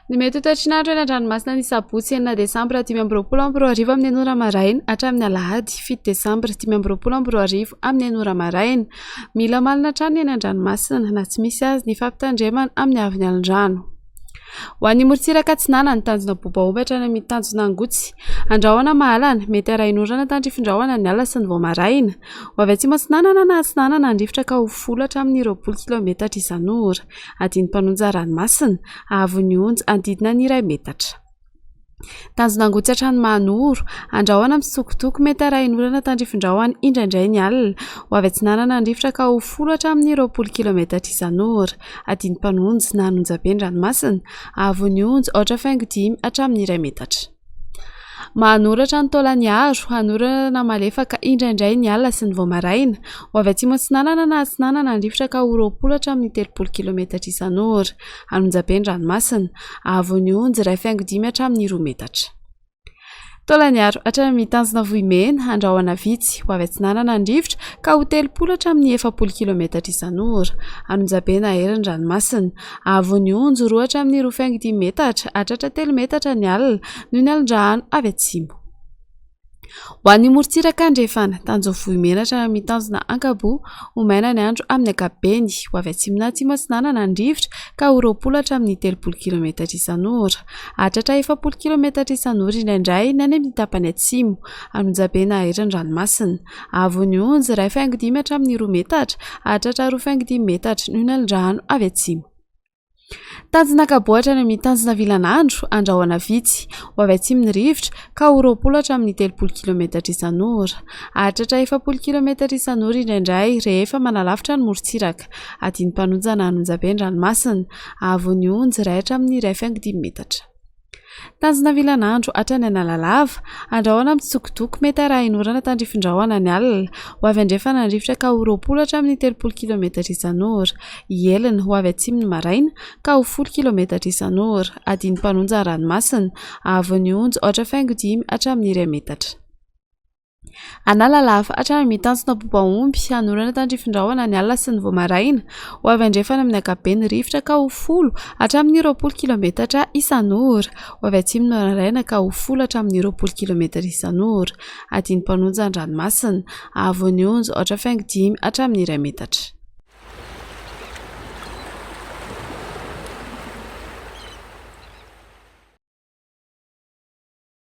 Ny mety ho toetrin'andro eny an-dranomasina ny sabotsy 6 desambra 2025 amin'ny 6 ora maraina hatramin'ny alahady 7 desambra 2025 amin'ny 6 ora maraina. Mila malina hatrany eny an-dranomasina na tsy misy azy ny fampitandremana amin'ny haavon'ny alin-drano. Ho an'ny morontsiraka atsinanana, tanjona Bobaomby hatrany amin'ny tanjona Angotsy. Andrahona mahalana, mety arahin'orana tandrifin-drahona ny alina sy ny vao maraina. Ho avy atsimo atsinanana na atsinanana ny rivotra ka ho folo hatramin'ny 20 kilaometatra isan'ora. Adin'ny mpanonja ranomasina, haavon'ny onja hanodidina ny iray metatra. Tanjona Angotsy hatrany Mahanoro, andrahona mitsitokotoko mety arahin'orana tandrifin-drahona indraindray ny alina. Ho avy atsinanana ny rivotra ka ho folo hatramin'ny 20 kilaometatra isan'ora. Adin'ny mpanonja na an'onjabe ny ranomasina, haavon'ny onja aotra faingo dimy hatramin'ny iray metatra. Manoratra ny taolaniaro, hanorana malefaka indraindray ny alina sy ny vao maraina. Ho avy atsimo atsinanana na atsinanana ny rivotra ka ho 20 hatramin'ny 30 kilometatra isan'ora. An'Onjabe ny ranomasina. Haavon'ny onja iray faingo dimy hatramin'ny roa metatra. Taolaniaro hatrany amin'ny tanjona Vohimena, andrahona vitsy. Ho avy atsinanana ny rivotra ka ho 30 hatramin'ny 40 kilometatra isan'ora. An'Onjabe na hery ny ranomasina. Haavon'ny onja roa hatramin'ny roa faingo dimy metatra hatratra telo metatra ny alina noho ny alin-drano avy atsimo. Ho an'ny morontsiraka andrefana, tanjona Vohimena hatramin'ny tanjona Ankaboa, ho maina ny andro amin'ny ankapobeny. Ho avy atsimo na atsimo atsinanana ny rivotra ka ho 20 hatramin'ny 30 kilometatra isan'ora. Hahatratra 40 kilometatra isan'ora indraindray ny any amin'ny tapany atsimo. An'Onjabe na hery ny ranomasina. Haavon'ny onja iray faingo dimy hatramin'ny roa metatra, hahatratra roa faingo dimy metatra noho ny alin-drano avy atsimo. Tanjona Ankaboa hatrany amin'ny tanjona Vilanandro, andrahona vitsy. Ho avy atsimo ny rivotra, ka ho 20 hatramin'ny 30 kilometatra isan'ora. Hahatratra 40 kilometatra isan'ora indraindray rehefa manalavitra ny morontsiraka. Adin'ny mpanonja na an'Onjabe ny ranomasina. Haavon'ny onja iray hatramin'ny iray faingo dimy metatra. Tanjona Vilanandro hatrany Analalava, andrahona mitsitokotoko mety arahin'orana tandrifin-drahona ny alina. Ho avy andrefana ny rivotra ka ho 20 hatramin'ny 30 kilometatra isan'ora. Hihelina ho avy atsimo ny maraina ka ho folo kilometatra isan'ora. Adin'ny mpanonja ny ranomasina. Haavon'ny onja aotra faingo dimy hatramin'ny iray metatra. Analalava hatrany amin'ny tanjona Bobaomby, hanorana tandrifin-drahona ny alina sy ny vao maraina. Ho avy andrefana amin'ny ankapobeny ny rivotra ka ho folo hatramin'ny 20 kilometatra isan'ora. Ho avy atsimo ny maraina ka ho folo hatramin'ny 20 kilometatra isan'ora. Adin'ny mpanonja an-dranomasina. Haavon'ny onja aotra faingo dimy hatramin'ny iray metatra.